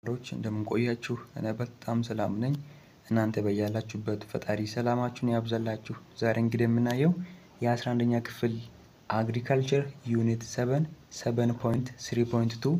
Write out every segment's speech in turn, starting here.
እንደምን ቆያችሁ? እኔ በጣም ሰላም ነኝ። እናንተ በያላችሁበት ፈጣሪ ሰላማችሁን ያብዛላችሁ። ዛሬ እንግዲህ የምናየው የ11ኛ ክፍል agriculture unit 7 7.3.2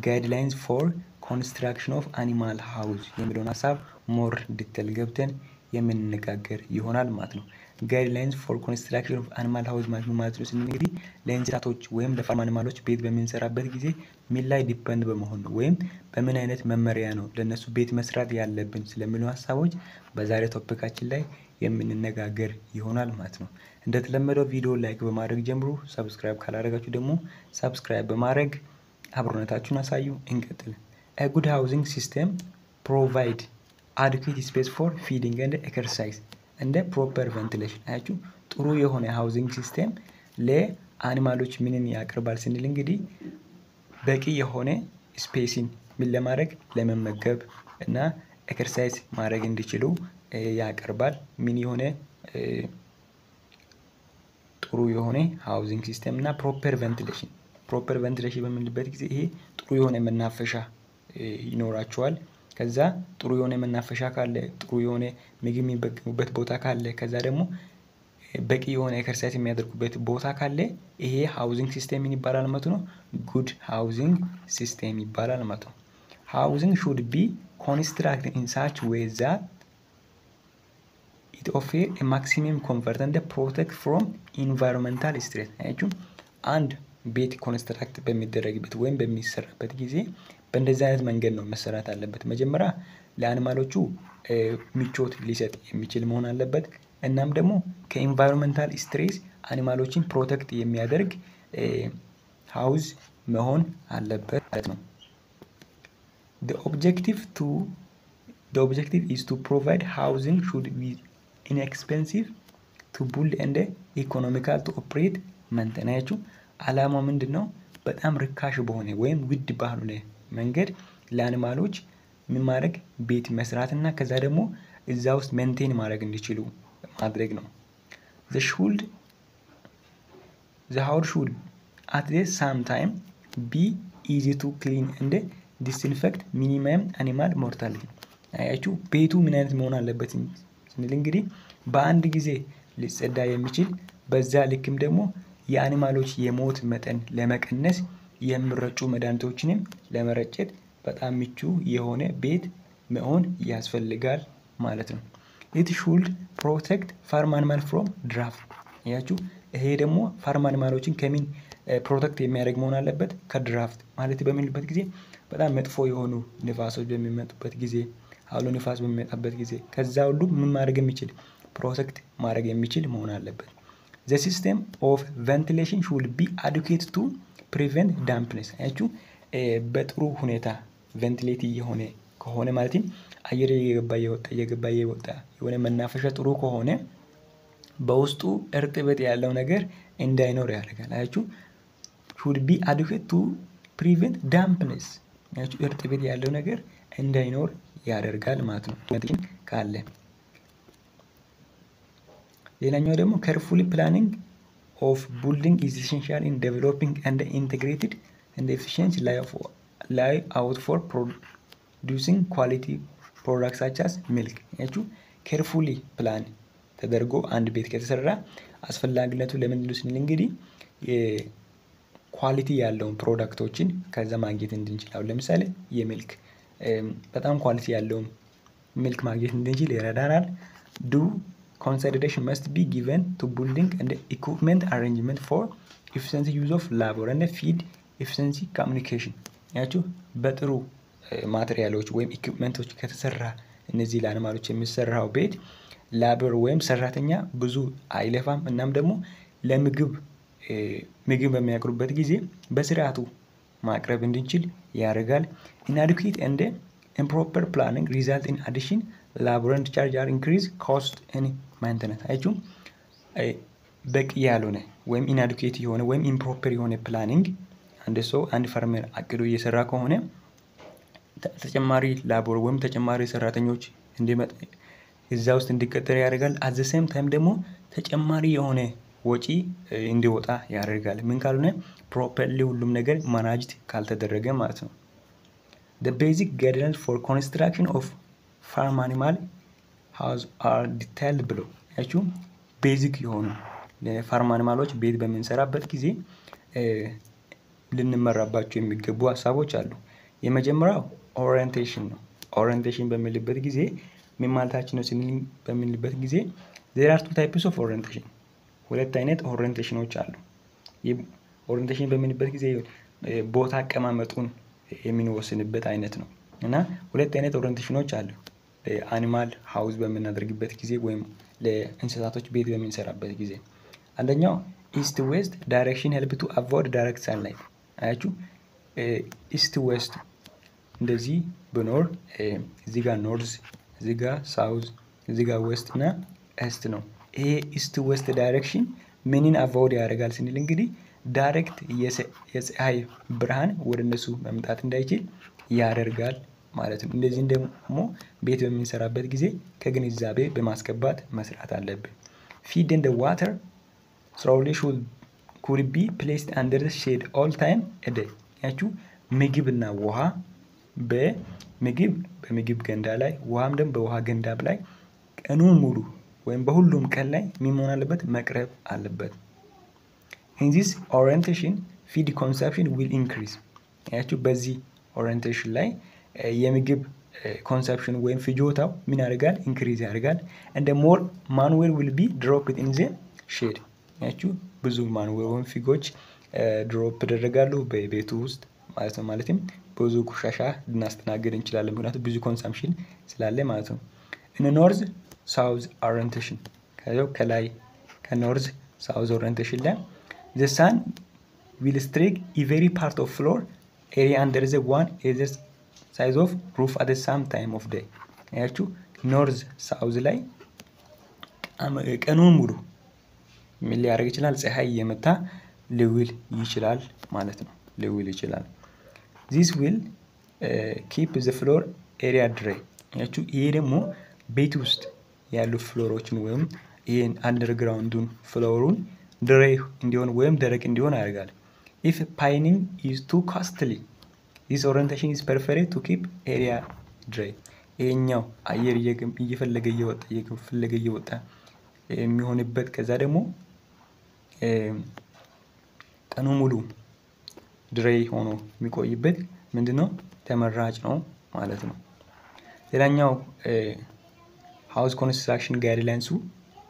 guidelines for construction of animal house የሚለውን ሀሳብ more detail ገብተን የምንነጋገር ይሆናል ማለት ነው። Guidelines for construction of animal house ማለት ምን ማለት ነው ስንል እንግዲህ ለእንስሳቶች ወይም ለ farm animal ኦች ቤት በምንሰራበት ጊዜ ምን ላይ depend በመሆን ነው ወይም በምን አይነት መመሪያ ነው ለእነሱ ቤት መስራት ያለብን ስለሚሉ ሀሳቦች በዛሬ topic ኣችን ላይ የምንነጋገር ይሆናል ማለት ነው። እንደተለመደው ቪዲዮ like በማድረግ ጀምሩ። Subscribe ካላደረጋችሁ ደግሞ subscribe በማድረግ አብሮነታችሁን አሳዩ። እንቀጥል። A good housing system provide adequate space for feeding and exercise and proper ventilation። አያችሁ፣ ጥሩ የሆነ housing system ለ animal ኦች ምንን ያቀርባል ስንል እንግዲህ በቂ የሆነ space ን ምን ለማድረግ፣ ለመመገብ እና exercise ማድረግ እንዲችሉ ያቀርባል። ምን የሆነ ጥሩ የሆነ housing system እና proper ventilation። Proper ventilation በምንልበት ጊዜ ይሄ ጥሩ የሆነ መናፈሻ ይኖራቸዋል። ከዛ ጥሩ የሆነ መናፈሻ ካለ፣ ጥሩ የሆነ ምግብ የሚመገቡበት ቦታ ካለ፣ ከዛ ደግሞ በቂ የሆነ exercise የሚያደርጉበት ቦታ ካለ ይሄ housing system ምን ይባላል ማለት ነው? Good housing system ይባላል ማለት ነው። Housing should be constructed in such way that it offer maximum comfort and protect from environmental stress። አያችሁ፣ አንድ ቤት construct በሚደረግበት ወይም በሚሰራበት ጊዜ በእንደዚህ አይነት መንገድ ነው መሰራት አለበት። መጀመሪያ ለ animal ኦቹ ምቾት ሊሰጥ የሚችል መሆን አለበት። እናም ደግሞ ከ environmental stress animal ኦችን protect የሚያደርግ house መሆን አለበት ማለት ነው። The objective is to provide housing should be inexpensive to build and economical to operate, maintain። አያችሁ፣ አላማው ምንድን ነው? በጣም ርካሽ በሆነ ወይም ውድ ባልሆነ መንገድ ለ animal ኦች ምን ማድረግ፣ ቤት መስራት እና ከዛ ደግሞ እዛ ውስጥ maintain ማድረግ እንዲችሉ ማድረግ ነው። The house should at the same time be easy to clean and disinfect, minimum animal mortality። አያችሁ፣ ቤቱ ምን አይነት መሆን አለበት ስንል እንግዲህ በአንድ ጊዜ ሊጸዳ የሚችል፣ በዛ ልክም ደግሞ የ animal ኦች የሞት መጠን ለመቀነስ የሚረጩ መድኃኒቶችንም ለመረጨት በጣም ምቹ የሆነ ቤት መሆን ያስፈልጋል ማለት ነው። It should protect farm animal from draft። አያችሁ፣ ይሄ ደግሞ farm animal ኦችን ከምን protect የሚያደርግ መሆን አለበት? ከ draft ማለት በምንልበት ጊዜ በጣም መጥፎ የሆኑ ንፋሶች በሚመጡበት ጊዜ፣ አውሎ ንፋስ በሚመጣበት ጊዜ ከዛ ሁሉ ምን ማድረግ የሚችል፣ protect ማድረግ የሚችል መሆን አለበት። The system of ventilation should be adequate to prevent dampness። አያችሁ፣ በጥሩ ሁኔታ ventilate እየሆነ ከሆነ፣ ማለትም አየር እየገባ እየወጣ እየገባ እየወጣ የሆነ መናፈሻ ጥሩ ከሆነ በውስጡ እርጥበት ያለው ነገር እንዳይኖር ያደርጋል። አያችሁ፣ should be adequate to prevent dampness። አያችሁ፣ እርጥበት ያለው ነገር እንዳይኖር ያደርጋል ማለት ነው ካለ። ሌላኛው ደግሞ carefully planning of building is essential in developing and integrated and efficient layout for producing quality product such as milk። አያችሁ፣ carefully plan ተደርጎ አንድ ቤት ከተሰራ አስፈላጊነቱ ለምንድን ነው ስንል እንግዲህ quality ያለውን product ኦችን ከዛ ማግኘት እንድንችል፣ አሁን ለምሳሌ የ milk በጣም quality ያለውን milk ማግኘት እንድንችል ይረዳናል። Due consideration must be given to building and equipment arrangement for efficiency use of labor and feed efficiency communication። አያችሁ፣ በጥሩ material ኦች ወይም equipment ኦች ከተሰራ እነዚህ ለ animal ኦች የሚሰራው ቤት labor ወይም ሰራተኛ ብዙ አይለፋም። እናም ደግሞ ለምግብ ምግብ በሚያቀርቡበት ጊዜ በስርዓቱ ማቅረብ እንድንችል ያደርጋል። Inadequate and improper planning result in addition labor and charge are increase cost and maintenance። አያችሁ፣ በቂ ያልሆነ ወይም inadequate የሆነ ወይም improper የሆነ planning አንድ ሰው፣ አንድ farmer አቅዶ እየሰራ ከሆነ ተጨማሪ labor ወይም ተጨማሪ ሰራተኞች እንዲመጣ፣ እዛ ውስጥ እንዲቀጠር ያደርጋል። At the same time ደግሞ ተጨማሪ የሆነ ወጪ እንዲወጣ ያደርጋል። ምን ካልሆነ፣ properly ሁሉም ነገር managed ካልተደረገ ማለት ነው። The basic guidelines for construction of farm animal house are detailed below። ያችሁ basic የሆኑ ለ farm animal ኦች ቤት በምንሰራበት ጊዜ ልንመራባቸው የሚገቡ ሀሳቦች አሉ። የመጀመሪያው orientation ነው። Orientation በሚልበት ጊዜ ምን ማለታችን ነው ስንል በምንልበት ጊዜ there are two types of orientation፣ ሁለት አይነት orientation ኖች አሉ። Orientation በምንልበት ጊዜ ቦታ አቀማመጡን የምንወስንበት አይነት ነው እና ሁለት አይነት orientation ኖች አሉ። Animal house በምናደርግበት ጊዜ ወይም ለእንስሳቶች ቤት በምንሰራበት ጊዜ አንደኛው east west direction help to avoid direct sunlight። አያችሁ፣ east west እንደዚህ ብኖር እዚህ ጋር north፣ እዚህ ጋር south፣ እዚህ ጋር west እና east ነው። ይሄ east west direction ምንን avoid ያደርጋል ስንል እንግዲህ direct የፀሐይ ብርሃን ወደ እነሱ መምጣት እንዳይችል ያደርጋል ማለት ነው። እንደዚህም ደግሞ ቤት በምንሰራበት ጊዜ ከግንዛቤ በማስገባት መስራት አለብን። Feed and water trough should could be placed under shade all time a day። ያችሁ ምግብና ውሃ በምግብ ገንዳ ላይ፣ ውሃም ደግሞ በውሃ ገንዳ ላይ ቀኑን ሙሉ ወይም በሁሉም ቀን ላይ ምን መሆን አለበት? መቅረብ አለበት። In this orientation, feed consumption will increase። ያችሁ በዚህ orientation ላይ የምግብ consumption ወይም ፍጆታው ምን ያደርጋል? Increase ያደርጋል። And more manure will be dropped in the shed። ያችሁ ብዙ manure ወይም ፊጎች drop ይደረጋሉ በቤቱ ውስጥ ማለት ነው። ማለትም ብዙ ቆሻሻ ልናስተናግድ እንችላለን፣ ምክንያቱም ብዙ consumption ስላለ ማለት ነው። In north south orientation፣ ከላይ ከ north south orientation ላይ the sun will strike every part of floor area under the one either side of roof at same time of day። ያችሁ north south ላይ ቀኑን ሙሉ ምን ሊያደርግ ይችላል? ፀሐይ እየመታ ሊውል ይችላል ማለት ነው። ሊውል ይችላል። This will keep the floor area dry። ያችሁ ይሄ ደግሞ ቤት ውስጥ ያሉ floor ኦችን ወይም ይሄን underground ኡን floor ኡን dry እንዲሆን ወይም ደረቅ እንዲሆን ያደርጋል። If panning is too costly, this orientation is preferred to keep area dry። ይሄኛው አየር እየፈለገ እየወጣ፣ እየፈለገ እየወጣ የሚሆንበት፣ ከዛ ደግሞ ቀኑ ሙሉ dry ሆኖ የሚቆይበት ምንድነው ተመራጭ ነው ማለት ነው። ሌላኛው house construction guidelines ኡ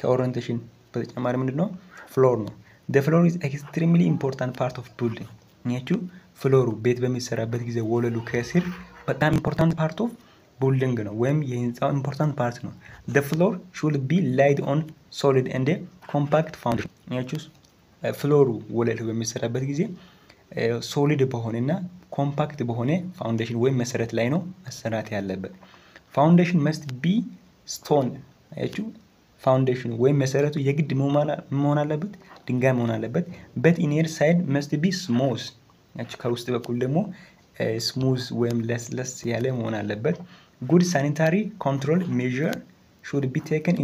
ከ orientation በተጨማሪ ምንድነው? Floor ነው። The floor is extremely important part of building። ያችሁ floor ኡ ቤት በሚሰራበት ጊዜ ወለሉ ከስር በጣም important part of building ነው ወይም የህንፃው important part ነው። The floor should be laid on solid and compact foundation። ያችሁ floor ኡ ወለሉ በሚሰራበት ጊዜ solid በሆነና compact በሆነ foundation ወይም መሰረት ላይ ነው መሰራት ያለበት። Foundation must be stone። አያችሁ foundation ወይም መሰረቱ የግድ መሆን አለበት፣ ድንጋይ መሆን አለበት። But inner side must be smooth። ያችሁ ከውስጥ በኩል ደግሞ smooth ወይም ለስለስ ያለ መሆን አለበት። Good sanitary control measure should be taken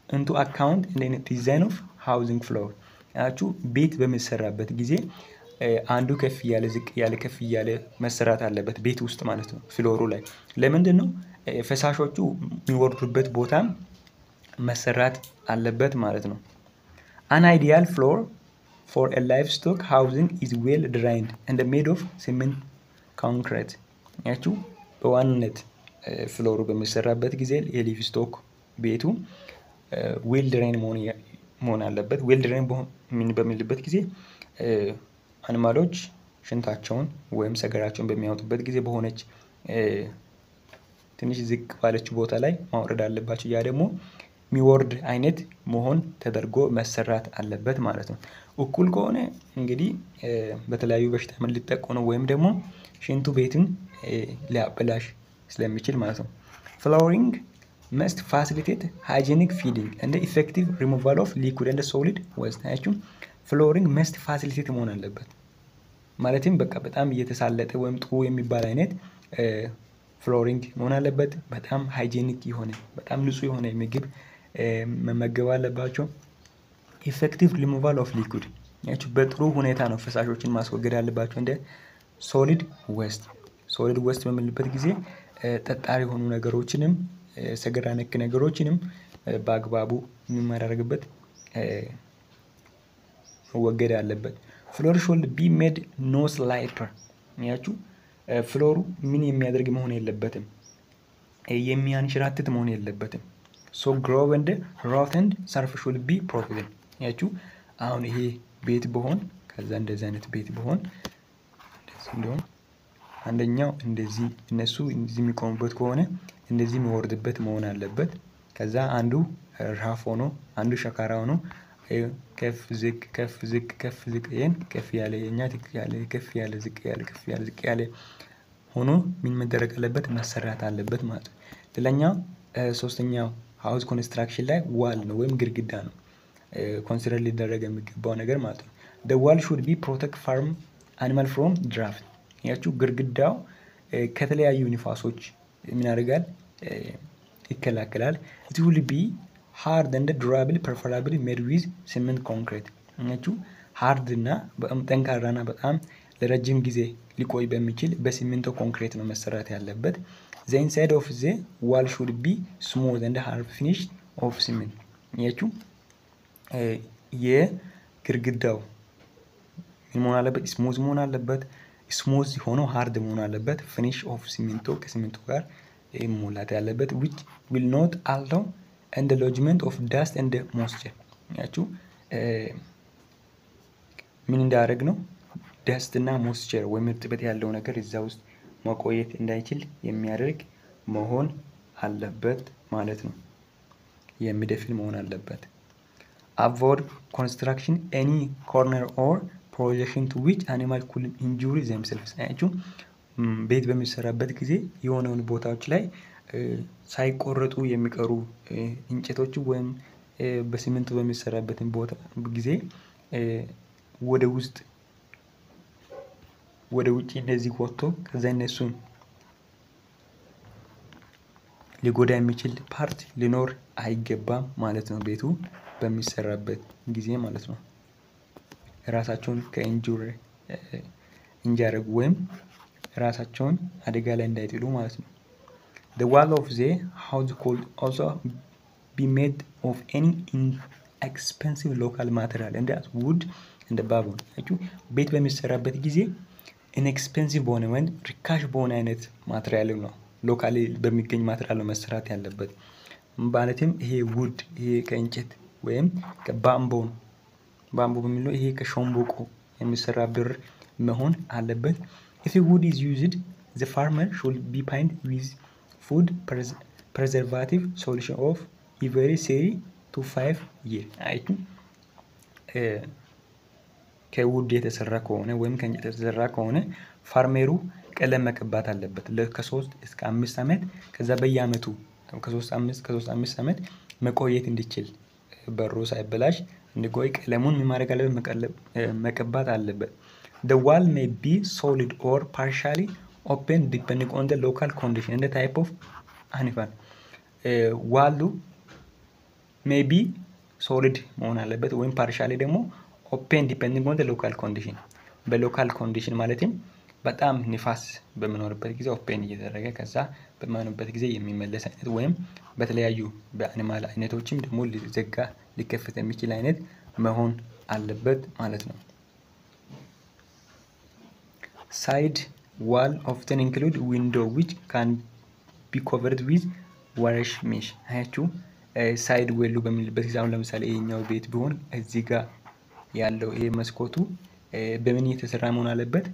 into account in design of housing floor። ያችሁ ቤት በሚሰራበት ጊዜ አንዱ ከፍ እያለ፣ ዝቅ እያለ፣ ከፍ እያለ መሰራት አለበት ቤት ውስጥ ማለት ነው። Floor ኡ ላይ ለምንድን ነው? ፈሳሾቹ የሚወርዱበት ቦታ መሰራት አለበት ማለት ነው። An ideal floor for a livestock housing is well drained and made of cement concrete። ያችሁ በዋናነት floor ኡ በሚሰራበት ጊዜ የ livestock ቤቱ well drain መሆን አለበት። Well drain በሚልበት ጊዜ animal ኦች ሽንታቸውን ወይም ሰገራቸውን በሚያወጡበት ጊዜ በሆነች ትንሽ ዝቅ ባለች ቦታ ላይ ማውረድ አለባቸው። ያ ደግሞ የሚወርድ አይነት መሆን ተደርጎ መሰራት አለበት ማለት ነው። እኩል ከሆነ እንግዲህ በተለያዩ በሽታ ሊጠቁ ነው ወይም ደግሞ ሽንቱ ቤትን ሊያበላሽ ስለሚችል ማለት ነው። ፍሎሪንግ መስት ፋሲሊቴት ሃይጂኒክ ፊዲንግ እንደ ኢፌክቲቭ ሪሙቫል ኦፍ ሊኩድ እንደ ሶሊድ waste። አያችሁ flooring must facilitate መሆን አለበት። ማለትም በቃ በጣም እየተሳለጠ ወይም ጥሩ የሚባል አይነት flooring መሆን አለበት። በጣም hygienic የሆነ፣ በጣም ንጹህ የሆነ ምግብ መመገብ አለባቸው። ኢፌክቲቭ ሪሙቫል ኦፍ ሊኩድ፣ ያችሁ በጥሩ ሁኔታ ነው ፈሳሾችን ማስወገድ ያለባቸው እንደ solid waste። Solid waste በምንልበት ጊዜ ጠጣር የሆኑ ነገሮችንም ሰገራ ነክ ነገሮችንም በአግባቡ የሚመራረግበት መወገድ አለበት። Floor should be made no slipper። ያችሁ floor ኡ ምን የሚያደርግ መሆን የለበትም፣ የሚያንሸራትት መሆን የለበትም። So groove and roughened surface should be provided። ያችሁ አሁን ይሄ ቤት ቢሆን፣ ከዛ እንደዚህ አይነት ቤት ቢሆን፣ እንደዚህ እንደሆን አንደኛው እንደዚህ እነሱ እንደዚህ የሚቆሙበት ከሆነ እንደዚህ የሚወርድበት መሆን አለበት። ከዛ አንዱ rough ሆኖ አንዱ ሸካራ ሆኖ ከፍ ዝቅ ከፍ ዝቅ ከፍ ዝቅ፣ ይሄን ከፍ ያለ የኛ ዝቅ ያለ ከፍ ያለ ዝቅ ያለ ከፍ ያለ ዝቅ ያለ ሆኖ ምን መደረግ አለበት? መሰራት አለበት ማለት ነው። ሌላኛው ሶስተኛው house construction ላይ wall ነው ወይም ግድግዳ ነው consider ሊደረግ የሚገባው ነገር ማለት ነው። The wall should be protect farm animal from draft። ያችሁ ግድግዳው ከተለያዩ ንፋሶች ምን ያደርጋል? ይከላከላል። It will be hard and durable, preferably made with cement concrete። ያችሁ hard እና በጣም ጠንካራና በጣም ለረጅም ጊዜ ሊቆይ በሚችል በሲሚንቶ ኮንክሪት ነው መሰራት ያለበት። The inside of the wall should be smooth and hard finish of cement። ያችሁ የግድግዳው ምን መሆን አለበት? Smooth መሆን አለበት። Smooth ሆኖ hard መሆን አለበት። Finish of ሲሚንቶ ከሲሚንቶ ጋር መሞላት ያለበት which will not allow and lodgement of dust and moisture። ያችሁ ምን እንዳያደርግ ነው? Dust እና moisture ወይም እርጥበት ያለው ነገር እዛ ውስጥ መቆየት እንዳይችል የሚያደርግ መሆን አለበት ማለት ነው። የሚደፍን መሆን አለበት። Avoid construction any corner or projection to which animal could injury themselves። አያችሁ ቤት በሚሰራበት ጊዜ የሆነውን ቦታዎች ላይ ሳይቆረጡ የሚቀሩ እንጨቶች ወይም በሲሚንቶ በሚሰራበት ቦታ ጊዜ ወደ ውስጥ ወደ ውጭ እንደዚህ ወጥቶ ከዛ እነሱን ሊጎዳ የሚችል part ሊኖር አይገባም ማለት ነው። ቤቱ በሚሰራበት ጊዜ ማለት ነው። ራሳቸውን ከ injury እንዲያደርጉ ወይም ራሳቸውን አደጋ ላይ እንዳይጥሉ ማለት ነው። The wall of the house could also be made of any inexpensive local material and as wood and bamboo። ቤት በሚሰራበት ጊዜ inexpensive በሆነ ወይም ርካሽ በሆነ አይነት material ነው፣ locally በሚገኝ material ነው መሰራት ያለበት። ማለትም ይሄ wood፣ ይሄ ከእንጨት ወይም ከ bamboo፣ bamboo በሚለው ይሄ ከሸምበቆ የሚሰራ በር መሆን አለበት። If wood is used, the farmer should be paint with food preservative solution of every 3 to 5 year። አያችሁ ከ wood የተሰራ ከሆነ ወይም ከእንጨት የተሰራ ከሆነ farmer ኡ ቀለም መቀባት አለበት ከ3 እስከ 5 ዓመት። ከዛ በየአመቱ ከ3 5 ከ3 5 ዓመት መቆየት እንዲችል፣ በሩ ሳይበላሽ እንዲቆይ ቀለሙን ምን ማድረግ አለበት? መቀባት አለበት። The wall may be solid or partially open depending on the local condition and the type of animal። Wall ኡ may be solid መሆን አለበት ወይም partially ደግሞ open depending on the local condition። በ local condition ማለትም በጣም ንፋስ በሚኖርበት ጊዜ open እየተደረገ ከዛ በማይኖርበት ጊዜ የሚመለስ አይነት ወይም በተለያዩ በ animal አይነቶችም ደግሞ ሊዘጋ ሊከፈት የሚችል አይነት መሆን አለበት ማለት ነው። Side wall often include window which can be covered with wire mesh። አያችሁ side wall ኡ በሚልበት ጊዜ አሁን ለምሳሌ ይሄኛው ቤት ቢሆን እዚህ ጋር ያለው ይሄ መስኮቱ በምን የተሰራ መሆን አለበት?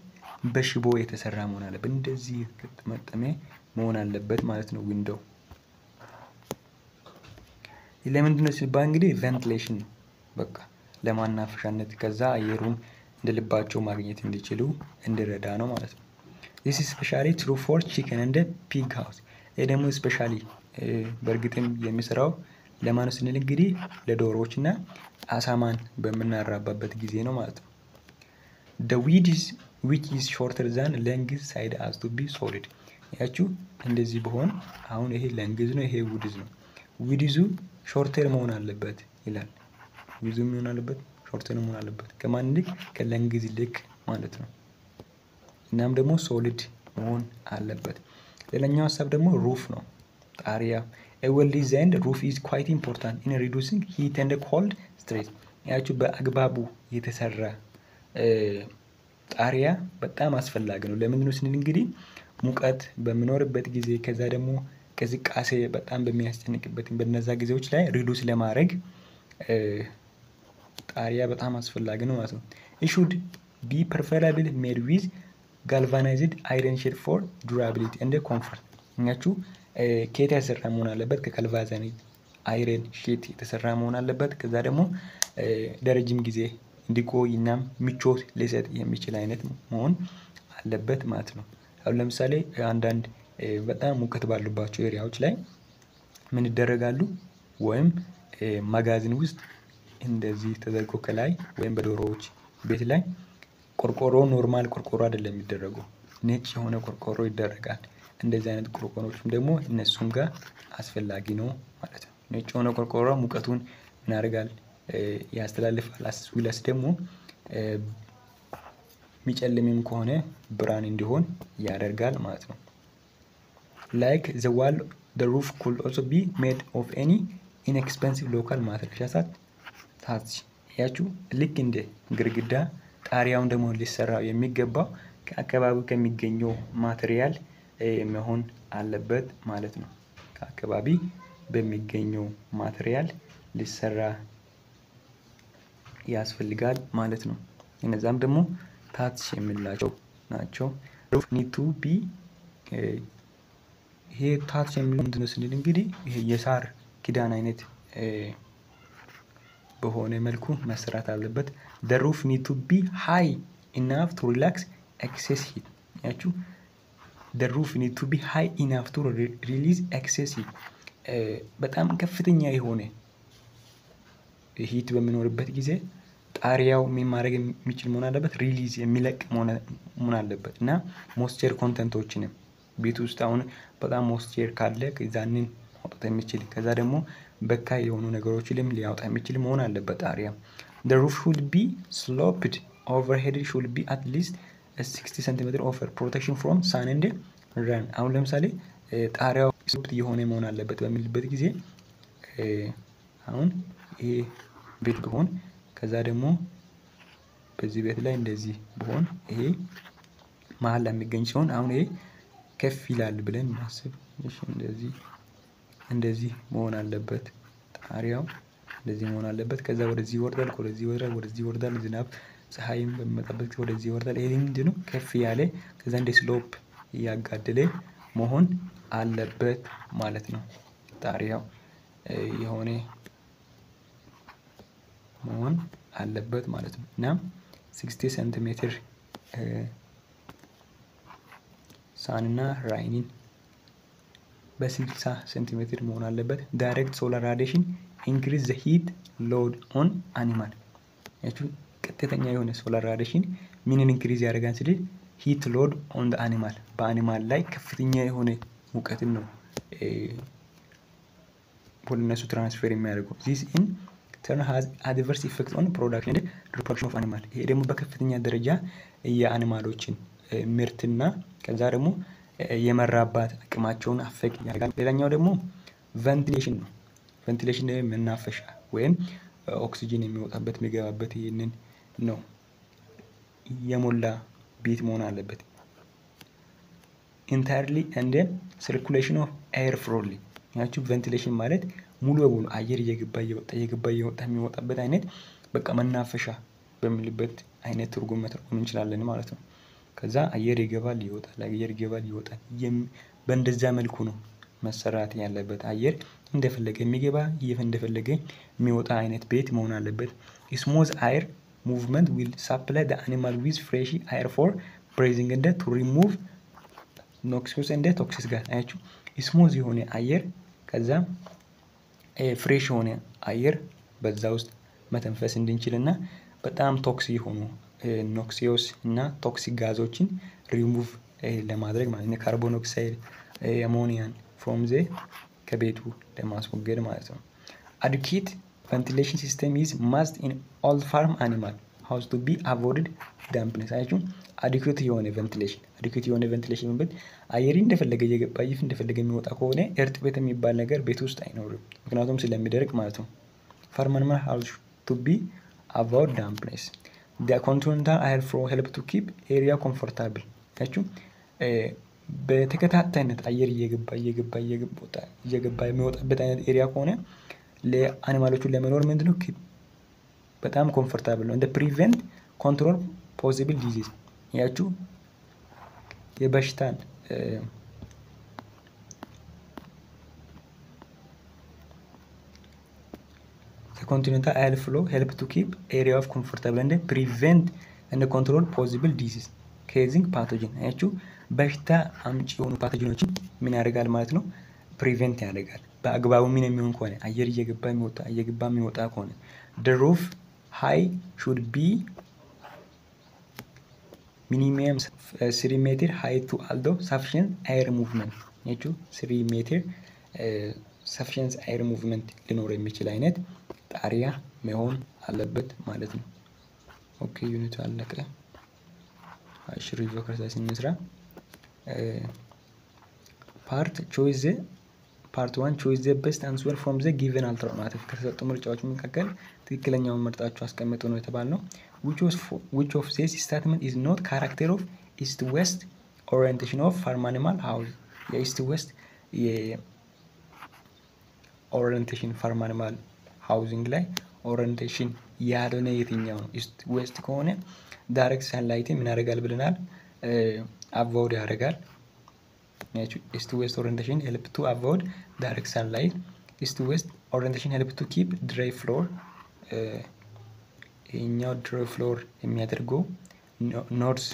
በሽቦ የተሰራ መሆን አለበት። እንደዚህ የተጠመጠመ መሆን አለበት ማለት ነው window። ለምንድን ነው ሲባል እንግዲህ ventilation ነው። በቃ ለማናፈሻነት ከዛ አየሩን እንደ ልባቸው ማግኘት እንዲችሉ እንዲረዳ ነው ማለት ነው። This is especially true for chicken and pig house። ይህ ደግሞ especially በእርግጥም የሚሰራው ለማን ስንል እንግዲህ ለዶሮዎች እና አሳማን በምናራባበት ጊዜ ነው ማለት ነው። The width which is shorter than length side has to be solid። ያችሁ እንደዚህ ቢሆን አሁን ይሄ length ነው፣ ይሄ width ነው። Width ኡ shorter መሆን አለበት ይላል። Width ኡ መሆን አለበት፣ shorter መሆን አለበት። ከማን ይልቅ? ከ length ይልቅ ማለት ነው። እናም ደግሞ solid መሆን አለበት። ሌላኛው ሀሳብ ደግሞ roof ነው፣ ጣሪያ። A well designed roof is quite important in reducing heat and cold stress። ያችሁ በአግባቡ የተሰራ ጣሪያ በጣም አስፈላጊ ነው። ለምንድን ነው ስንል እንግዲህ ሙቀት በሚኖርበት ጊዜ፣ ከዛ ደግሞ ቅዝቃሴ በጣም በሚያስጨንቅበት በነዛ ጊዜዎች ላይ reduce ለማድረግ ጣሪያ በጣም አስፈላጊ ነው ማለት ነው። It should be preferably made with galvanized iron sheet for durability and comfort። እኛችሁ ከየት የተሰራ መሆን አለበት? ከ galvanized iron sheet የተሰራ መሆን አለበት። ከዛ ደግሞ ለረጅም ጊዜ እንዲቆይ እና ምቾት ሊሰጥ የሚችል አይነት መሆን አለበት ማለት ነው። አሁን ለምሳሌ አንዳንድ በጣም ሙቀት ባሉባቸው area ዎች ላይ ምን ይደረጋሉ? ወይም መጋዘን ውስጥ እንደዚህ ተደርጎ ከላይ ወይም በዶሮዎች ቤት ላይ ቆርቆሮ፣ normal ቆርቆሮ አይደለም የሚደረገው፣ ነጭ የሆነ ቆርቆሮ ይደረጋል። እንደዚህ አይነት ቆርቆሮዎችም ደግሞ እነሱም ጋር አስፈላጊ ነው ማለት ነው። ነጭ የሆነ ቆርቆሮ ሙቀቱን ምን ያደርጋል? ያስተላልፋል። As well as ደግሞ የሚጨልምም ከሆነ ብርሃን እንዲሆን ያደርጋል ማለት ነው። Like the wall, the roof could also be made of any inexpensive local material, thatch። ያችሁ ልክ እንደ ግድግዳ ጣሪያውን ደግሞ ሊሰራ የሚገባው ከአካባቢው ከሚገኘው material መሆን አለበት ማለት ነው። ከአካባቢ በሚገኘው material ሊሰራ ያስፈልጋል ማለት ነው። እነዛም ደግሞ thatch የምንላቸው ናቸው። Roof need to be ይሄ thatch የሚለው ምንድነው ስንል እንግዲህ ይሄ የሳር ክዳን አይነት በሆነ መልኩ መሰራት አለበት። The roof need to be high enough to relax excess heat። ያችሁ the roof need to be high enough to release excess heat። በጣም ከፍተኛ የሆነ heat በሚኖርበት ጊዜ ጣሪያው ምን ማድረግ የሚችል መሆን አለበት? Release የሚለቅ መሆን አለበት። እና moisture content ኦችንም ቤት ውስጥ አሁን በጣም moisture ካለ ያንን ማውጣት የሚችል፣ ከዛ ደግሞ በካይ የሆኑ ነገሮችንም ሊያወጣ የሚችል መሆን አለበት ጣሪያ። The roof should be sloped overhead, should be at least 60 centimeter offer protection from sun and rain። አሁን ለምሳሌ ጣሪያው sloped የሆነ መሆን አለበት በሚልበት ጊዜ አሁን ይሄ ቤት ቢሆን፣ ከዛ ደግሞ በዚህ ቤት ላይ እንደዚህ ቢሆን፣ ይሄ መሀል ላይ የሚገኝ ሲሆን አሁን ይሄ ከፍ ይላል ብለን ማሰብ፣ እሺ እንደዚህ እንደዚህ መሆን አለበት። ጣሪያው እንደዚህ መሆን አለበት። ከዛ ወደዚህ ይወርዳል፣ ወደዚህ ይወርዳል፣ ወደዚህ ይወርዳል። ዝናብ ፀሐይም በሚመጣበት ጊዜ ወደዚህ ይወርዳል። ይሄ ምንድነው? ከፍ ያለ ከዛ እንደ slope እያጋደለ መሆን አለበት ማለት ነው። ጣሪያው የሆነ መሆን አለበት ማለት ነው። እና 60 ሴንቲሜትር sun ና rain ን በ60 ሴንቲሜትር መሆን አለበት። Direct solar radiation increase the heat load on animal። ያችሁ ቀጥተኛ የሆነ solar radiation ምንን increase ያደርጋል ስል heat load on the animal፣ በ animal ላይ ከፍተኛ የሆነ ሙቀትን ነው ወደ እነሱ transfer የሚያደርገው። This in turn has adverse effect on production, reproduction of animal። ይሄ ደግሞ በከፍተኛ ደረጃ የ animal ኦችን ምርትና ከዛ ደግሞ የመራባት አቅማቸውን affect ያደርጋል። ሌላኛው ደግሞ ventilation ነው። Ventilation መናፈሻ ወይም ኦክሲጅን የሚወጣበት የሚገባበት ይህንን ነው። የሞላ ቤት መሆን አለበት። Entirely and circulation of air freely። ያችሁ ventilation ማለት ሙሉ በሙሉ አየር እየገባ እየወጣ፣ እየገባ እየወጣ የሚወጣበት አይነት፣ በቃ መናፈሻ በሚልበት አይነት ትርጉም መተርጎም እንችላለን ማለት ነው። ከዛ አየር ይገባል ይወጣል፣ አየር ይገባል ይወጣል። በእንደዛ መልኩ ነው መሰራት ያለበት። አየር እንደፈለገ የሚገባ፣ እንደፈለገ የሚወጣ አይነት ቤት መሆን አለበት። Smooth air movement will supply the animal with fresh air for breathing እንደ ቱ ሪሙቭ ኖክሲስ እንደ ቶክሲስ ጋር። አያችሁ smooth የሆነ አየር ከዛ fresh የሆነ አየር በዛ ውስጥ መተንፈስ እንድንችል እና በጣም toxic የሆኑ noxious እና ቶክሲክ ጋዞችን ሪሙቭ ለማድረግ ማለት ነው። Carbon oxide፣ ammonia ን from the ከቤቱ ለማስወገድ ማለት ነው። Adequate ventilation system is must in all farm animal house to be avoided dampness። አያችሁ adequate የሆነ ventilation፣ adequate የሆነ ventilation ማለት አየር እንደፈለገ እየገባ ይፍ እንደፈለገ የሚወጣ ከሆነ እርጥበት የሚባል ነገር ቤት ውስጥ አይኖርም፣ ምክንያቱም ስለሚደርቅ ማለት ነው። Farm animal house to be avoid dampness. The continental air flow help to keep area comfortable። ያችሁ በተከታታይነት አየር እየገባ እየገባ እየገባ የሚወጣበት አይነት area ከሆነ ለ animal ኦቹ ለመኖር ምንድነው በጣም comfortable ነው። እንደ prevent control possible disease። ያችሁ የበሽታን continental air flow help to keep area of comfortable and prevent and control possible disease causing pathogen። አያችሁ በሽታ አምጪ የሆኑ pathogen ኦችን ምን ያደርጋል ማለት ነው? Prevent ያደርጋል። በአግባቡ ምን የሚሆን ከሆነ፣ አየር እየገባ የሚወጣ እየገባ የሚወጣ ከሆነ። The roof height should be minimum 3 meter high to allow sufficient air movement። አያችሁ 3 ሜትር sufficient air movement ሊኖር የሚችል አይነት ጣሪያ መሆን አለበት ማለት ነው። Okay, unit ኡ አለቀ። እሺ review exercise እንስራ። Part choice part 1, choose the best answer from the given alternative። ከተሰጡ ምርጫዎች መካከል ትክክለኛውን መርጣችሁ አስቀምጡ ነው የተባልነው። Which of this statement is not character of east west orientation of farm animal house? የ east west የ orientation farm animal housing ላይ orientation ያልሆነ የትኛው ነው? East west ከሆነ direct sunlight ን ምን ያደርጋል ብለናል? Avoid ያደርጋል። East west orientation help to avoid direct sunlight. East west orientation help to keep dry floor። ይሄኛው dry floor የሚያደርገው north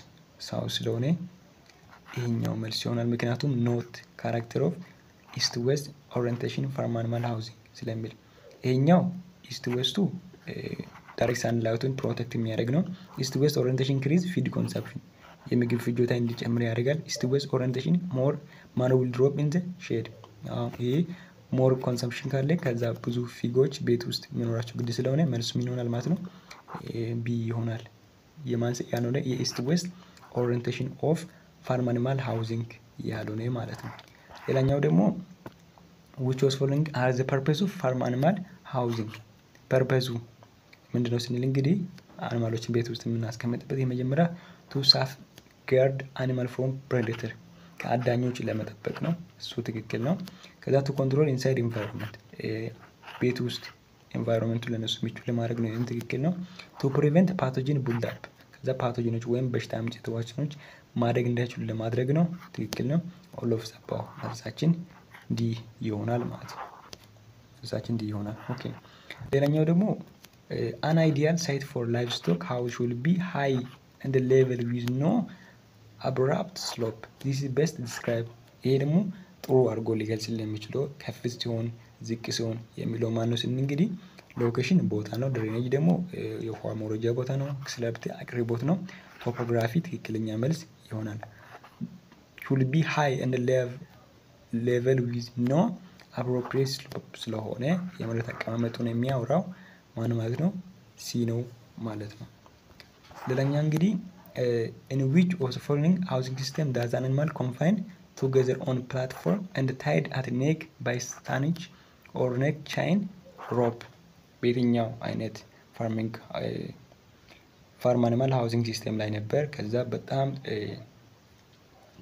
south ስለሆነ ይሄኛው መልስ ይሆናል። ምክንያቱም not character of east west orientation farm animal housing ስለሚል። ይሄኛው east west ኡ direct sunlight ኡን protect የሚያደርግ ነው። East west orientation increase feed consumption፣ የምግብ ፍጆታ እንዲጨምር ያደርጋል። East west orientation more manure will drop in the shed። ይሄ more consumption ካለ ከዛ ብዙ ፊጎች ቤት ውስጥ የሚኖራቸው ግድ ስለሆነ መልሱ ምን ይሆናል ማለት ነው? B ይሆናል። የማን ያልሆነ? የ east west orientation of farm animal housing ያልሆነ ማለት ነው። ሌላኛው ደግሞ which was following are the purpose of farm animal housing? Purpose ኡ ምንድነው ስንል እንግዲህ animal ኦችን ቤት ውስጥ የምናስቀምጥበት የመጀመሪያ to safeguard animal from predator፣ ከአዳኞች ለመጠበቅ ነው። እሱ ትክክል ነው። ከዛ to control inside environment፣ ቤት ውስጥ environment ኡ ለነሱ ምቹ ለማድረግ ነው። ይህም ትክክል ነው። To prevent pathogen build up፣ ከዛ pathogen ኦች ወይም በሽታ አምጪ ተዋሲዎች ማደግ እንዳይችሉ ለማድረግ ነው። ትክክል ነው። All of the above። መልሳችን D ይሆናል ማለት ነው። መልሳችን D ይሆናል። Okay, ሌላኛው ደግሞ an ideal site for livestock house should be high and level with no abrupt slope. This is best describe። ይሄ ደግሞ ጥሩ አድርጎ ሊገልጽልን የሚችለው ከፍ ሲሆን ዝቅ ሲሆን የሚለው ማነው ስንል እንግዲህ location ቦታ ነው። Drainage ደግሞ የውሃ መውረጃ ቦታ ነው። Accessibility አቅርቦት ነው። Topography ትክክለኛ መልስ ይሆናል። Should be high and level with no abrupt slope ስለሆነ የመሬት አቀማመጡን የሚያወራው ማን ማለት ነው? C ነው ማለት ነው። ሌላኛ እንግዲህ in which of the following housing system does an animal confined together on platform and tied at neck by stanch or neck chain rope? በየትኛው አይነት farming farm animal housing system ላይ ነበር? ከዛ በጣም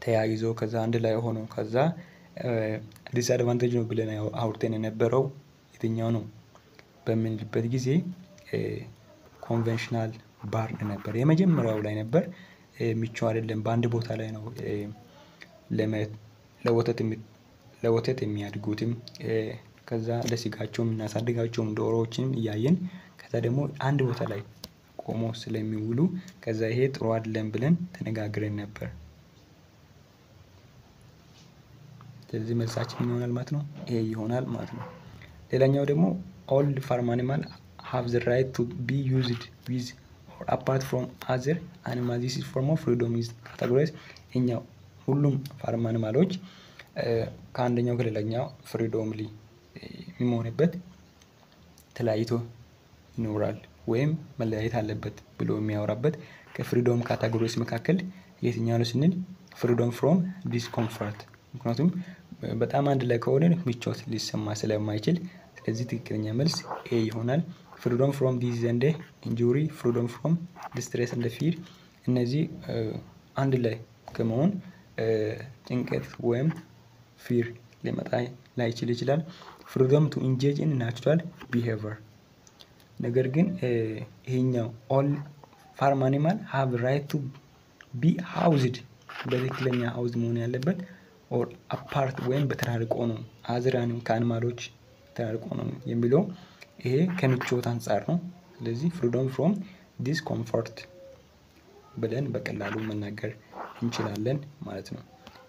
ተያይዞ ከዛ አንድ ላይ ሆኖ ከዛ disadvantage ነው ብለን አውርተን የነበረው የትኛው ነው በምንልበት ጊዜ conventional barn ነበር። የመጀመሪያው ላይ ነበር። ምቹ አይደለም። በአንድ ቦታ ላይ ነው ለወተት የሚያድጉትም ከዛ ለስጋቸው የምናሳድጋቸውም ዶሮዎችንም እያየን ከዛ ደግሞ አንድ ቦታ ላይ ቆሞ ስለሚውሉ ከዛ ይሄ ጥሩ አይደለም ብለን ተነጋግረን ነበር። ስለዚህ መልሳችን ምን ይሆናል ማለት ነው? ይሄ ይሆናል ማለት ነው። ሌላኛው ደግሞ all farm animal have the right to be used with or apart from other animal. This is form of freedom is categorized። እኛው ሁሉም farm animal ኦች ከአንደኛው ከሌላኛው freedomly የሚሆንበት ተለያይቶ ይኖራል ወይም መለያየት አለበት ብሎ የሚያወራበት ከ freedom categories መካከል የትኛው ነው ስንል freedom from discomfort። ምክንያቱም በጣም አንድ ላይ ከሆነ ምቾት ሊሰማ ስለማይችል፣ ስለዚህ ትክክለኛ መልስ A ይሆናል። Freedom from disease and injury፣ freedom from distress and fear፣ እነዚህ አንድ ላይ ከመሆን ጭንቀት ወይም fear ሊመጣ ላይችል ይችላል። Freedom to engage in natural behavior፣ ነገር ግን ይሄኛው all farm animal have right to be housed፣ በትክክለኛ house መሆን ያለበት or apart ወይም በተራርቆ ነው፣ other ከ animal ኦች ተራርቆ ነው የሚለው ይሄ ከምቾት አንፃር ነው። ስለዚህ freedom from discomfort ብለን በቀላሉ መናገር እንችላለን ማለት ነው።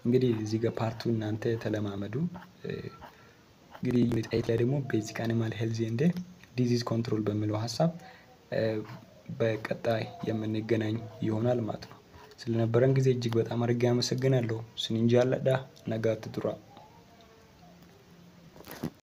እንግዲህ እዚህ ጋር part ኡ እናንተ ተለማመዱ። እንግዲህ unit 8 ላይ ደግሞ basic animal health and disease control በሚለው ሀሳብ በቀጣይ የምንገናኝ ይሆናል ማለት ነው። ስለነበረን ጊዜ እጅግ በጣም አድርጌ አመሰግናለሁ። Isinin jaalladha, nagaatti turaa.